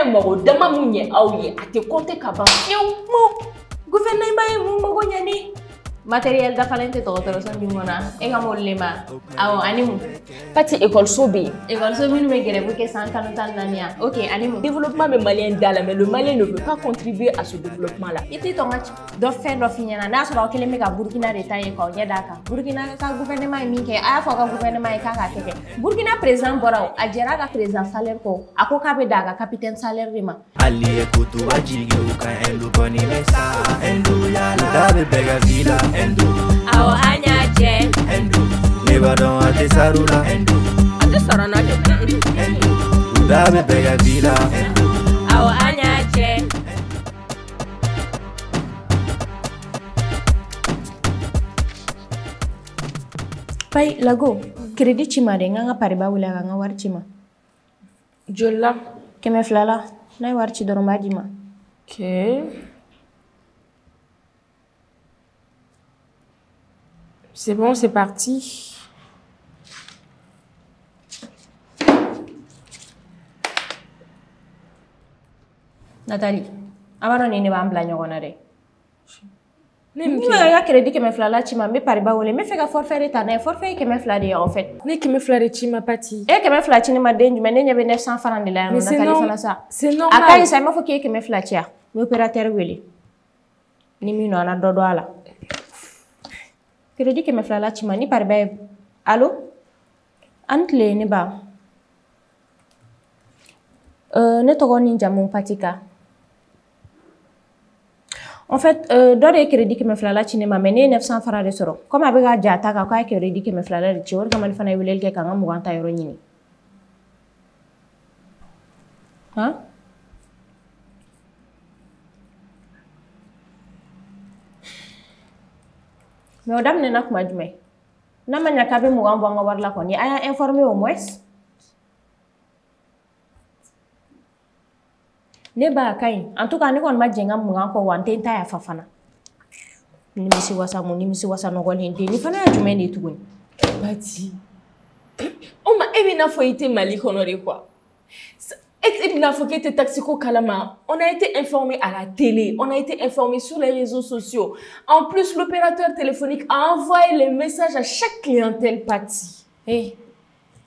ye mago dama mun ɲɛ aw ye, a tɛ compter ka ban fiyewu. Gouvernement ye mun mago ɲɛ ne? Matériel dafalen tɛ dɔgɔtɔrɔso min kɔnɔ, e ka m'olu le ma. Awɔ, ani mun? Pati, école bɛ yen. École minnu bɛ grève kɛ san kalo 14 yan. Ok, ani mun? Développement bɛ malien da la, mais le malien ne veut pas contribuer à ce développement là. I t'i tɔn ka dɔ fɛn dɔ f'i ɲɛna, n'a sɔrɔ aw kelen bɛ ka Burkina de ta ye k'aw ɲɛ d'a kan. Burkina ka gouvernement ye min kɛ, a y'a fɔ aw ka gouvernement ye k'a k'a kɛ kɛ. Burkina président bɔra o, a jɛra a ka président salaire kɔ, a ko k'a bɛ dan a ka capitaine salaire de ma. Hali ye kutuba jigin u kan, Ɛndu kɔni bɛ sa, Ɛndu yala da bɛ bɛɛ ka vi la, Ɛndu. Awɔ, an y'a jɛ. Ɛndu, ne b'a dɔn a tɛ sar'u la, Ɛndu. A tɛ sara n'a kɛ. Ɛndu, u da bɛ bɛɛ ka vi la, Ɛndu. Awɔ, an y'a jɛ. Payi, Lago, crédit ci ma dɛ, n ka n ka pariba wele a ka n ka wari ci ma. Joli la? 200 la. N'a ye wari ci dɔrɔn n b'a d'i ma. Ok. C'est bon, c'est parti. Nathalie, a b'a dɔn nin de b'an bila ɲɔgɔn na dɛ. Ne mun Ni ma ka crédit 200 la ci ma, n bɛ pariba wele, n bɛ fɛ ka forfait de ta n'a ye. Forfait ye 200 de ye en fait. Ne 200 de ci ma, Pati. E ye 200 ci ne ma den jumɛn? Ne ɲɛ bɛ 900 francs de la yan nɔ. Mais c'est Nathalie norm- fana sa. c'est A normal. ka ɲi sa, i m'a fɔ k'i ye 200 ci yan. N bɛ opérateur wele. Ni min nɔ na dɔ dɔn a la. Crédit 200 la ci ma ni pariba ye. Allo? A ni tile ne ba. Ne tɔgɔ ni jamu Patika. En fait, dɔ de ye crédit 200 la ci ne ma, mais ne ye 900 francs de sɔrɔ. Comme a bɛ ka ja ta kan k'a ye crédit 200 la de ci, o de kama ne fana ye weleli kɛ ka n ka 20 ta yɔrɔ ɲini. Han? Mais o daminɛna kuma jumɛn? N'a ma ɲa k'a bɛ 20 bɔ an ka wari la kɔni, a y'a informé au moins. Ne ba, a ka ɲi. En tout cas, ne kɔni ma jɛn n ka 20 kɔ wa n tɛ n ta yafa fana. Nimisi wasa mun, nimisi wasa nɔgɔlen den. Nin fana ye jumɛn de ye tuguni? Pati. O ma e bɛ n'a fɔ i tɛ Mali kɔnɔ de quoi. E bɛna fɔ k'e tɛ taxi ko kalama. On a été informé à la télé, on a été informé sur les réseaux sociaux. En plus, l'opérateur téléphonique a envoyé les messages à chaque clientèle, Pati. Eh,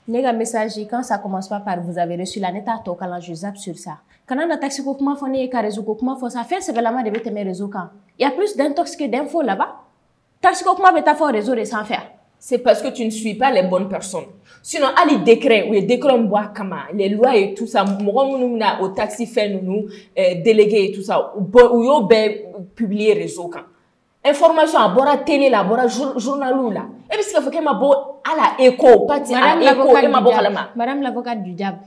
ne ka message, quand ça commence pas par vous avez reçu la, ne t'a tɔ kalan, je zappe sur ça. Kana na taxi ko kuma fɔ ne ye ka réseau ko kuma fɔ sa, fɛn sɛbɛlama de bɛ tɛmɛ réseau kan. Il y a plus d'intox que d'infos là-bas. Taxi ko kuma bɛ taa fɔ réseau de sanfɛ. C'est parce que tu ne suis pas les bonnes personnes. Sinon, hali décret, u ye décret min bɔ a kama, les lois et tout ça, mɔgɔ minnu bɛna o taxi fɛn ninnu délégué et tout ça, u bɔ u y'o bɛɛ publier réseau kan. Information a bɔra télé la, a bɔra journal la. E bɛ se k'a fɔ k'e ma bɔ hali a écho, Pati, a Madame écho, l'avocate e ma du bɔ diable. kalama. Madame l'avocate du diable.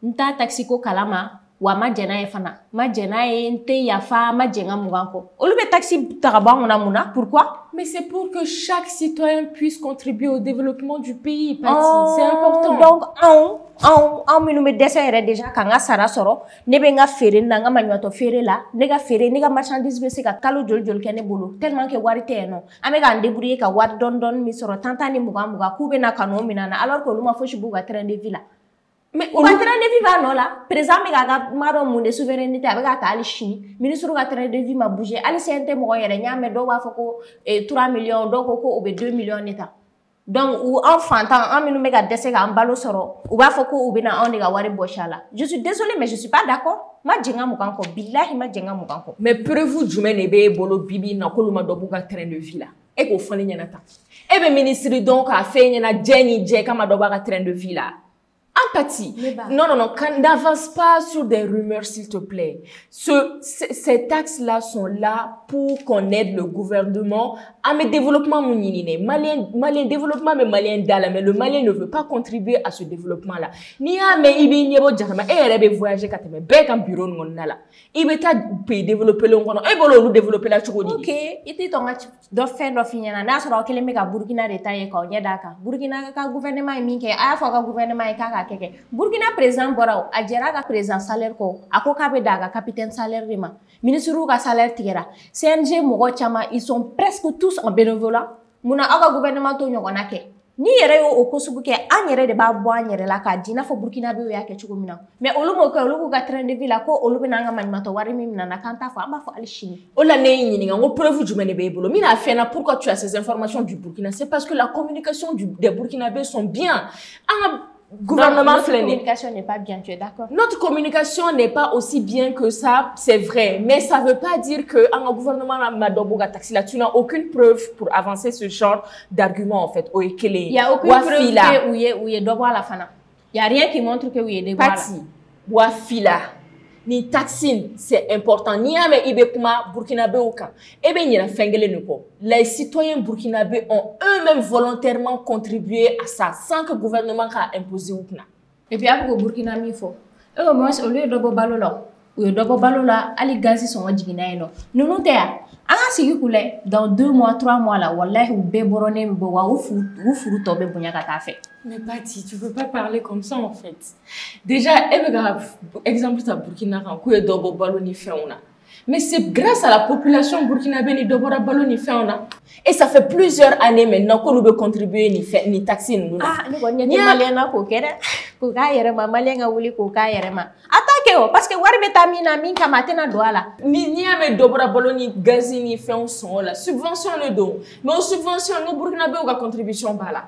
N t'a taxi ko kalama, wa ma jɛn n'a ye fana. Ma jɛn n'a ye, n tɛ yafa, ma jɛn n ka 20 kɔ. Olu bɛ taxi ta ka bɔ an kunna mun na? Pourquoi? Mais c'est pour que chaque citoyen puisse contribuer au développement du pays, Pati. Oh, C'est important. Donc, anw, anw, anw minnu bɛ dɛsɛ yɛrɛ déjà k'an ka sara sɔrɔ, ne bɛ n ka feere na, n ka maɲumatɔ feere la, ne ka feere, ne ka marchandise bɛ se ka kalo joli joli kɛ ne bolo, tellement que wari tɛ yen nɔ. An bɛ k'an débrouiller ka wari dɔɔni dɔɔni min sɔrɔ, tan tan ni mugan mugan, k'u bɛ na ka n'o minɛ an na, alors que olu ma fosi b'u ka train de vie la. Mais U ka train de vie b'a nɔ la. Président bɛ k'a ka ma dɔn mun de souveraineté, a bɛ k'a ta hali sini. Ministre ka train de vie ma bouger. Hali CNT mɔgɔ yɛrɛ, n y'a mɛn dɔw b'a fɔ ko 3 millions, dɔw ko ko o bɛ 2 millions de ta. Donc, u an fantan, an minnu bɛ ka dɛsɛ k'an balo sɔrɔ, u b'a fɔ ko u bɛna anw de ka wari bɔsi a la. Je suis désolée, mais je suis pas d'accord. Ma jɛn n ka 20 kɔ, bilahi ma jɛn n ka 20 kɔ. Mais preuve jumɛn de b'e bolo bi bi in na k'olu ma dɔ b'u ka train de vie la? E k'o fɔ ne ɲɛna tan. E bɛ ministre dɔn k'a f'e ɲɛna jɛ ni jɛ k'a ma dɔ b'a ka train de vie la. Empathie. Ne ba. Non, non, non, n'avance pas sur des rumeurs, s'il te plaît. Ces taxes-là sont là pour qu'on aide le gouvernement à mes développements mun ɲini ne. Malien, Malien développement, mais Malien da la, mais le Malien ne veut pas contribuer à ce développement-là. N'i y'a mɛn i b'i ɲɛbɔ jakama, e yɛrɛ bɛ voyager ka tɛmɛ bɛɛ kan bureau nin kɔnɔna la. I bɛ taa pays développé len kɔnɔ, e bolo olu développé la cogo di? Ok, i t'i tɔn ka dɔ fɛn dɔ f'i ɲɛna, n'a sɔrɔ aw kelen bɛ ka Burkina de ta ye k'aw ɲɛ d'a kan. Burkina ka gouvernement ye min kɛ, a y'a fɔ aw ka gouvernement ye k'a k'a kɛ kɛ. Burkina président bɔra o, a jɛra a ka président salaire kɔ, a ko k'a bɛ dan a ka capitaine salaire de ma. Ministre ka salaire tigɛra. CNG mɔgɔ caman, ils sont presque tous en bénévolat. Munna aw ka gouvernement t'o ɲɔgɔnna kɛ? Ni yɛrɛ y'o ko sugu kɛ, an yɛrɛ de b'a bɔ an yɛrɛ la k'a di, i n'a fɔ Burkinabéw y'a kɛ cogo min na. Mais olu m'o kɛ, olu k'u ka train de vie la, ko olu bɛna an ka maɲumatɔ wari min minɛ na, k'an t'a fɔ, an b'a fɔ hali sini. O la ne y'i ɲininka n ko preuve jumɛn de b'e bolo min n'a fɛn na, pourquoi tu as ces informations du Burkina? C'est parce que la communication des Burkinabés sont bien. An ka gouvernement Notre filɛ nin ye. communication n'est pas bien, tu es d'accord? Notre communication n'est pas aussi bien que ça, c'est vrai. Mais ça veut pas dire que an gouvernement ma dɔ bɔ ka taxe la. Tu n'as aucune preuve pour avancer ce genre d'argument en fait. O ye kelen ye. Il y a aucune Wa preuve fila. que u ye dɔ bɔ a la fana. Il y a rien qui montre que u ye dɔ bɔ a la. Pati, wa fila. Ni taxe c'est important. N'i y'a mɛn i bɛ kuma burkinabéw kan, e bɛ ɲinɛ fɛn kelen de kɔ. Les citoyens burkinabés ont eux-mêmes volontairement contribué à ça sans que gouvernement k'a imposer u kunna. Et puis a bɛ k'o Burkina min fɔ, e au moins olu ye dɔ bɔ balo la, u ye dɔ bɔ balo la, hali gazi sɔngɔ jiginna yen nɔ. Ninnu tɛ yan, an ka sigi k'u lajɛ dans 2 mois 3 mois la, walahi u bɛɛ bɔrɔnen bɛ bɔ wa u furu tɔ bɛ bonya ka taa fɛ. Mais Pati, tu peux pas parler comme ça en fait. Déjà, e bɛ ka exemple ta Burkina kan k'u ye dɔ bɔ balo ni fɛnw na. Mais c'est grâce à la population burkinabé ni dɔ bɔra balo ni fɛnw na. Et ça fait plusieurs années maintenant k'olu bɛ contribuer ni fɛn ni taxe ninnu na. Ah, ne kɔni ɲɛ tɛ maliyɛn na k'o kɛ dɛ. K'o k'a yɛrɛ ma, maliyɛn ka wuli k'o k'a yɛrɛ ma. A t'a kɛ o, parce que wari bɛ taa min na, min kama, a tɛna don a la. Ni n'i y'a mɛn dɔ bɔra balo ni gazi ni fɛnw sɔngɔ la, subvention de don. Mais o subvention, n ko burkinabéw ka contribution b'a la.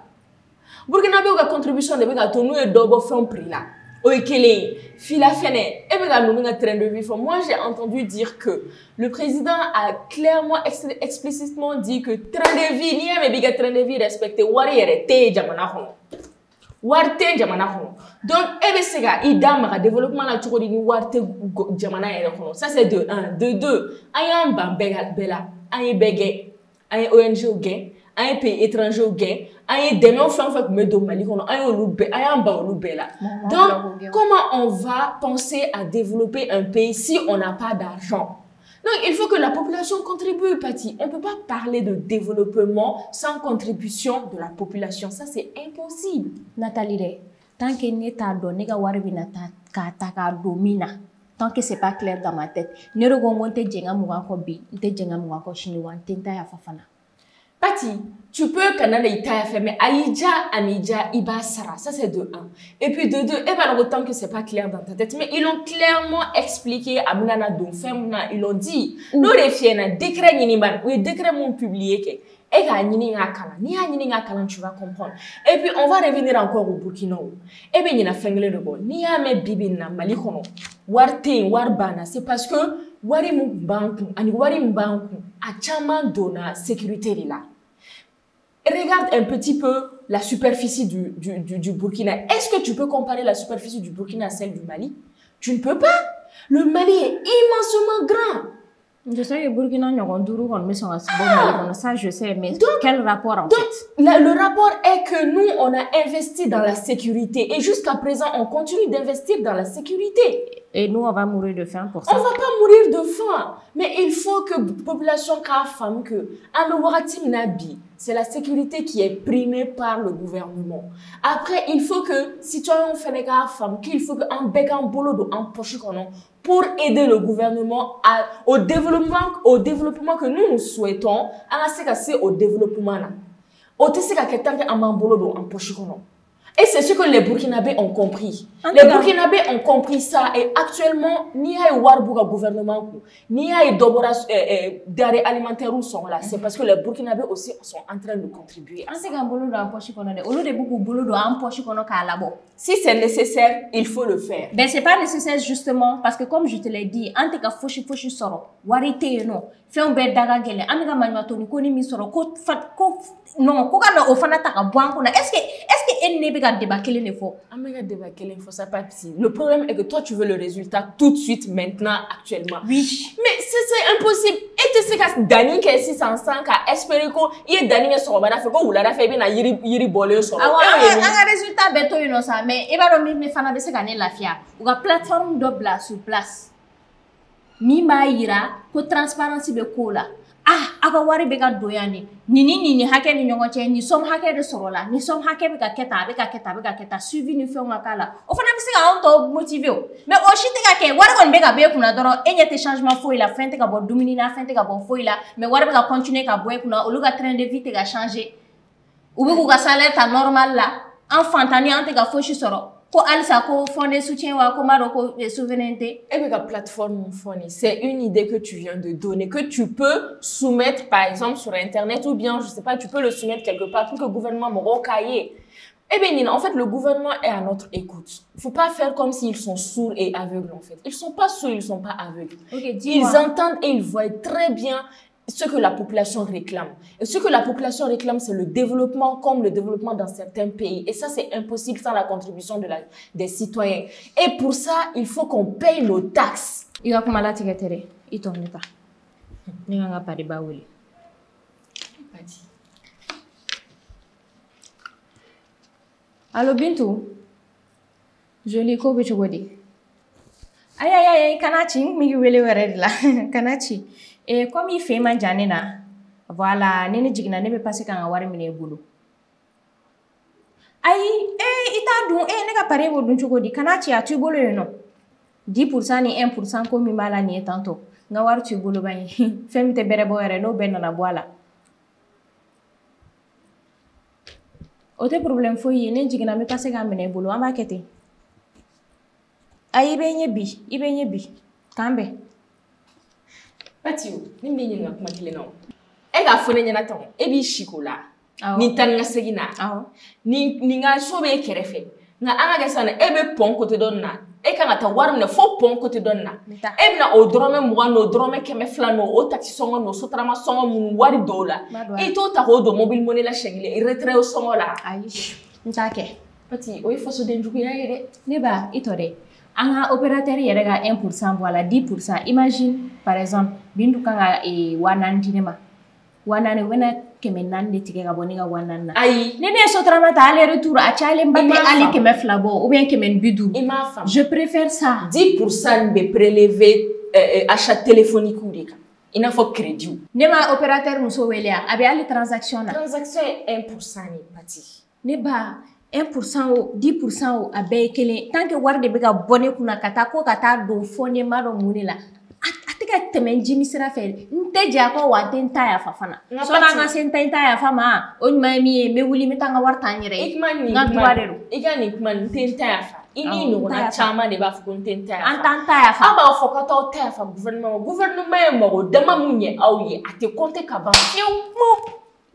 Burkinabéw ka contribution de bɛ ka to n'u ye dɔ bɔ fɛnw prix la. O ye kelen ye. Fila fɛnɛ, e bɛ ka ninnu ka train de vie fɔ. Moi, j'ai entendu dire que le président a clairement explicitement dit que train de vie, n'i y'a mɛn b'i ka train de vie respecté, wari yɛrɛ tɛ yen jamana kɔnɔ. Wari tɛ jamana kɔnɔ. Donc, e bɛ se ka i da maga développement la cogo di ni wari tɛ jamana yɛrɛ kɔnɔ? Ça, c'est de un. De deux, an y'an ban bɛɛ la. An ye bɛɛ gɛn. An ye ONG gɛn. An ye pays étrangers gɛn. An ye dɛmɛ fɛn o fɛn tun bɛ don Mali kɔnɔ, an y'olu bɛɛ, an y'an ban olu bɛɛ la. Donc, comment on va penser à développer un pays si on n'a pas d'argent? Donc, il faut que la population contribue, Pati. On ne peut pas parler de développement sans contribution de la population. Ça, c'est impossible. Nathalie dɛ, tant que ne t'a dɔn ne ka wari bɛna taa k'a ta k'a don min na, tant que c'est pas clair dans ma tête, ne de ko n ko n tɛ jɛn n ka 20 kɔ bi, n tɛ jɛn n ka 20 kɔ sini, wa n tɛ n ta yafa fana. Pati, tu peux kana na i ta yafa, mais a y'i diya a m'i diya, i b'a sara. Ça, c'est de un. Et puis de deux, e b'a dɔn ko tant que c'est pas clair dans ta tête, mais ils l'ont clairement expliqué a bɛna na don fɛn mun na, ils l'ont dit. N'o de f'i ɲɛna, décret ɲini bani, u ye décret mun publier kɛ, e k'a ɲini k'a kalan. N'i y'a ɲini k'a kalan, tu vas comprendre. Et puis, on va revenir encore au Burkina. E bɛ ɲinɛ fɛn kelen de kɔ. N'i y'a mɛn bi bi in na Mali kɔnɔ, wari tɛ yen, wari banna. C'est parce que wari mun tun b'an kun ani wari min b'an kun, a caman donna sécurité de la. Regarde un petit peu la superficie du Burkina. Est-ce que tu peux comparer la superficie du Burkina à celle du Mali? Tu ne peux pas. Le Mali est immensement grand. Je sais que Burkina ɲɔgɔn duuru kɔni bɛ sɔn ka bɔ Mali kɔnɔ, ça je sais, mais Donc, quel rapport en donc, fait? Le rapport est que nous, on a investi dans la sécurité et jusqu'à présent, on continue d'investir dans la sécurité. Et nous, on va mourir de faim pour ça. On va pas mourir de faim, mais il faut que la population k'a faamu que an bɛ wagati min na bi, c'est la sécurité qui est primée par le gouvernement. Après, il faut que citoyens fɛnɛ k'a faamu qu'il faut que an bɛɛ k'an bolo don an poche kɔnɔ pour aider le gouvernement au développement que nous, nous souhaitons, an ka se ka se au développement la. O tɛ se ka kɛ tant que an b'an bolo don an poche kɔnɔ. Et c'est ce que les Burkinabés ont compris. En Les tout cas, Burkinabés ont compris ça. Et actuellement, n'i y'a ye wari b'u ka gouvernement kun, n'i y'a ye dɔ bɔra denrées alimentaires sɔngɔ la, c'est parce que les Burkinabés aussi sont en train de contribuer. An tɛ k'an bolo don an poche kɔnɔ dɛ, olu de b'u k'u bolo don an poche kɔnɔ k'a labɔ. Si c'est nécessaire, il faut le faire. Ben c'est pas nécessaire justement, parce que comme je te l'ai dit, an tɛ ka fosi fosi sɔrɔ, wari tɛ yen nɔ, fɛnw bɛɛ da ka gɛlɛn, an bɛ ka maɲumatɔni ko ni min sɔrɔ, ko fa, ko non, ko ka na o fana ta ka bɔ an kunna. Est-ce que e ni ne bɛ ka débat kelen de fɔ? An bɛ ka débat kelen fɔ sa, Papi. Le problème est que toi, tu veux le résultat tout de suite, maintenant, actuellement. Oui. Mais c'est impossible. E tɛ se ka danni kɛ sisan sisan ka espérer ko i ye danni kɛ sɔgɔmada fɛ ko wulada fɛ i bɛna yiri bɔlen sɔrɔ. Awɔ, E y'o ye min? An ka résultat bɛɛ to yen nɔ sa, mais i b'a dɔn min fana bɛ se ka ne lafiya, u ka plateforme dɔ bila sur place min b'a yira ko transparence bɛ ko la. Ah, aw ka wari bɛ ka don yan de, nin ni nin ni hakɛ ni ɲɔgɔn cɛ, nin somme hakɛ de sɔrɔ la, nin somme hakɛ bɛ ka kɛ tan, a bɛ ka kɛ tan, a bɛ ka kɛ tan, suivi ni fɛnw ka k'a la, o fana bɛ se ka anw tɔw motiver o. Mais o si tɛ ka kɛ, wari kɔni bɛ ka bɔ e kunna dɔrɔn, e ɲɛ tɛ changement foyi la, fɛn tɛ ka bɔ dumuni na, fɛn tɛ ka bɔ foyi la, mais wari bɛ ka continuer ka bɔ e kunna, olu ka train de vie tɛ ka changer. U bɛ k'u ka salaire ta normal la. An fantani an tɛ ka fosi sɔrɔ. Ko halisa ko fonds de soutien wa ko m'a dɔn ko souveraineté. E bɛ ka plateforme mun fɔ nin, c'est une idée que tu viens de donner, que tu peux soumettre par exemple sur internet ou bien je sais pas, tu peux le soumettre quelque part pour que le gouvernement mɔgɔw k'a ye. Eh bien, Nina, en fait, le gouvernement est à notre écoute. Il ne faut pas faire comme s'ils sont sourds et aveugles, en fait. Ils ne sont pas sourds, ils ne sont pas aveugles. Okay, dis-moi. Ils entendent et ils voient très bien ce que la population réclame. Et ce que la population réclame, c'est le développement comme le développement dans certains pays. Et ça, c'est impossible sans la contribution de des citoyens. Et pour ça, il faut qu'on paye nos taxes. Il va comme la tigre, il tourne pas. Il va pas de baouli. Allo Bintu, joli ko bɛ cogo di? Ayi ayi ayi kana ci, n kun bɛ k'i wele wɛrɛ de la kana ci. Comme i fɛ man jan ne na, voilà, ni ne jiginna ne bɛ passer ka n ka wari minɛ i bolo. Ayi, i t'a dun, ne ka pari b'o dun cogo di? Kana ci, a t'u bolo yen nɔ. 10% ni 1% ko min b'a la nin ye tantôt, n ka wari t'u bolo ban ye. Fɛn min tɛ bɛrɛ bɔ yɛrɛ n'o bɛɛ nana bɔ a la. O tɛ problème foyi ye, ne jiginna n bɛ passer k'a minɛ i bolo, an b'a kɛ ten. Ayi, i bɛ n ye bi, i bɛ n ye bi, k'an bɛn. Pati, ni min ɲininka kuma kelen na o. E k'a fɔ ne ɲɛna tan, e b'i si ko la. Nin taa ni ka segin na. Nin ka so bɛ e kɛrɛfɛ. Nka an ka kɛ sisan e bɛ pɔn côté dɔ nin na. E kan ka taa wari minɛ fo pɔn côté dɔ nin na. E bɛna o dɔrɔmɛ 20 n'o dɔrɔmɛ 200 n'o o taxi sɔngɔ n'o sotarama sɔngɔ minnu wari dɔw la. I t'o ta k'o don mobile money la siɲɛ kelen retrait sɔngɔ la. Ayi, n t'a kɛ. Pati, o ye fasoden juguya ye dɛ. Ne ba, i tɔ dɛ. An ka opérateur yɛrɛ ka 1% bɔ a la, 10%. Imagine par exemple, Bintu kan ka 4000 di ne ma. 4000 u bɛna 400 de tigɛ ka bɔ ne ka 4000 na. Ayi. Ni ne ye sotarama ta aller retour a cayalenba tɛ hali 200 bɔ ou bien 150. I m'a faamu. Je préfère ça. 10% bɛ prélever achat téléphonique de kan. I n'a fɔ crédit. Ne ma opérateur muso wele a bɛ hali transaction na. Transaction ye 1% de Pati. Ne ba 1% o 10% o a bɛɛ ye kelen. Tant que wari de bɛ ka bɔ ne kunna ka taa ko ka taa don fɔ ne ma dɔn mun de la. A tɛ ka tɛmɛ n jimi sira fɛ. N tɛ jɛ a kɔ wa n tɛ n ta yafa fana. Sɔnni an ka se n ta yafa ma, o ɲuman ye min ye, n bɛ wuli n bɛ taa n ka wari ta n yɛrɛ ye. N ka droit de don. I ka nin kuma nin, n tɛ n ta yafa. I ni ɲɔgɔnna caman de b'a fɔ ko n tɛ n ta yafa. An t'an ta yafa. Aw b'a fɔ k'aw t'aw ta yafa gouvernement ma. Gouvernement ye mago dama mun ɲɛ aw ye, a tɛ compter ka ban fiyewu.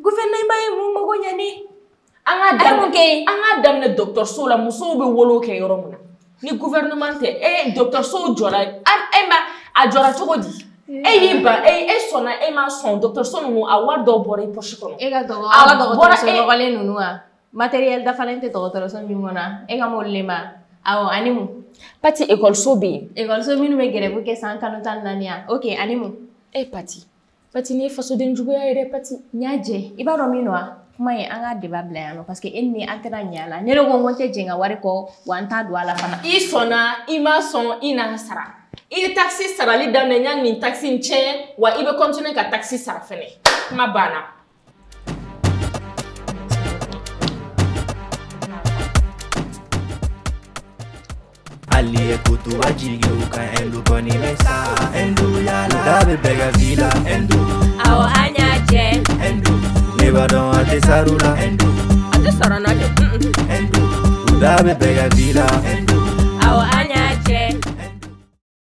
Gouvernement ye mun mago ɲɛ ne? An ka daminɛ dɔgɔtɔrɔso la, musow bɛ wolo kɛ yɔrɔ min na. Ni gouvernement tɛ, dɔgɔtɔrɔso jɔra, e ma a jɔra cogo di? E y'i ban, e sɔnna, e ma sɔn dɔgɔtɔrɔso ninnu a wari dɔw bɔra i poche kɔnɔ. E ka dɔgɔtɔrɔso nɔgɔlen ninnu wa? Matériel dafalen tɛ dɔgɔtɔrɔso min kɔnɔ, e ka m'olu le ma? Awɔ, ani mun? Pati, ekɔliso bɛ yen. Ekɔliso minnu bɛ grève kɛ san kalo 14 yan. Ok, ani mun? Pati, Pati nin ye fasoden juguya ye dɛ, Pati. N y'a jɛ, i b'a dɔn min don wa? Kuma in an ka débat bila yan nɔ parce que e ni an tɛna ɲɛ a la. Ne de ko n ko n tɛ jɛn ka wari kɔ wa n t'a don a la fana. I sɔnna, i ma sɔn, i n'a sara. I ye taxi sarali daminɛ yanni nin taxi in cɛ, wa i bɛ continuer ka taxi sara fɛnɛ. Kuma banna. Hali ye kutuba jigi u kan Ɛndu kɔni bɛ sa. Ɛndu yala. Da bɛ bɛɛ ka vie la. Ɛndu. Awɔ, an y'a jɛ. Ɛndu. Ne b'a dɔn a tɛ sar'u la. Ɛndu. A tɛ sara n'a kɛ. Ɛndu. U da bɛ bɛɛ ka vie la. Ɛndu.